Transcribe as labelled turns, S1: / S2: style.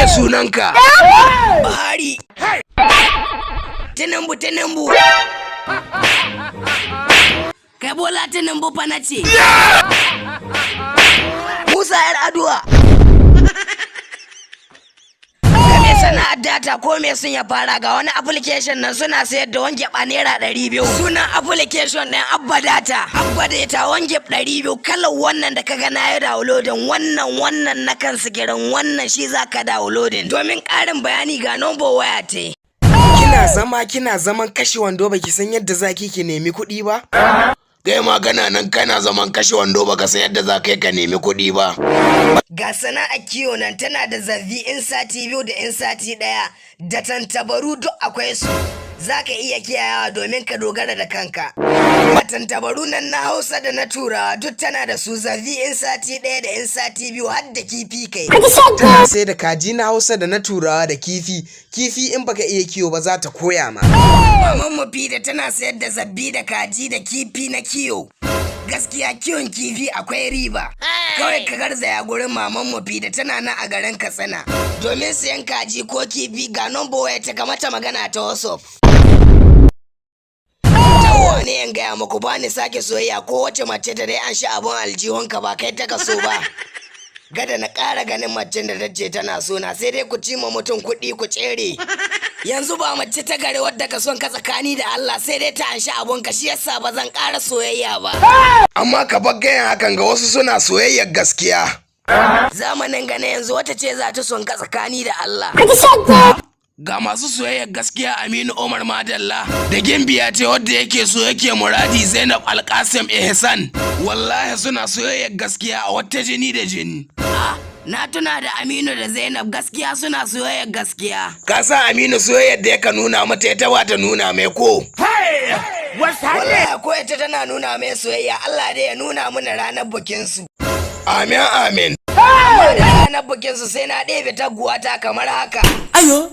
S1: Me sunanka? Buhari. Tinubu, Tinubu. Kai, Bola Tinubu fa na ce. Musa Yar Aduwa. Ga mai sana'ar data ko mai sun ya fara, ga wani application nan suna sayar da wange ba ₦200. Sunan application ɗin Abba Data. Abba Data wange 200, kalar wannan da kaga na yi downloading, wannan, wannan na kan sikirin, wannan shi za ka downloading. Domin ƙarin bayani ga number waya te.
S2: Kina zama kina zaman kashe wando, baki san yadda zaki ki nemi kuɗi ba?
S1: Kai ma kana nan kana zaman kashe wando, baka san yadda za ka yi ka nemi kuɗi ba. Ga sana'ar kiwo nan, tana da zabi in sati 2 da in sati 1 da tantabaru, duk akwai su. Za ka iya kiyayawa domin ka dogara da kanka. Ga tantabaru nan na Hausa da na Turawa, duk tana da su, zabi in sati 1 da in sati 2, har da kifi kai.
S2: Tana sai da kaji na Hausa da na Turawa da kifi. Kifi in baka iya kiwo ba, za ta koya ma.
S1: Maman Mufida tana sayar da zabbi da kaji da kifi na kiwo. Gaskiya kiwon kifi akwai riba. Kawai ka garzaya gurin Maman Mufida, tana nan a garin Katsina. Domin sayan kaji ko kifi, ga number waya ta ga mata magana ta WhatsApp. Tawo ne in gaya muku, ba ni sake soyayya ko wace mace ta dai an sha abun aljihunka ba kai ta kaso ba. Gada na ƙara ganin macen da ta ce tana so na, sai dai ku ci ma mutum kuɗi ku tsere. Yanzu ba mace ta gari wadda ka son ka tsakani da Allah, sai dai ta anshi abun ka, shi yasa ba zan ƙara soyayya ba.
S2: Amma ka bar gayan hakan ga, wasu suna soyayyar gaskiya.
S1: Zamanin gane yanzu wata ce za ta son ka tsakani da Allah. Ga masu soyayyar gaskiya, Aminu Umar Madalla da Gimbiya ce wadda yake so yake muradi, Zainab Alkasim Ihsan. Wallahi suna soyayyar gaskiya a wata jini da jini. Ah, na tuna da Aminu da Zainab, gaskiya suna soyayyar gaskiya.
S2: Ka san Aminu soyayyar da yaka nuna mata, ita ba ta nuna mai ko.
S1: Wallahi ko ita tana nuna mai soyayya. Allah dai ya nuna mana ranar bikin su.
S2: Amin, amin.
S1: Amma da ranar bikin su sai na ɗebe taguwata kamar haka.
S3: Ayo.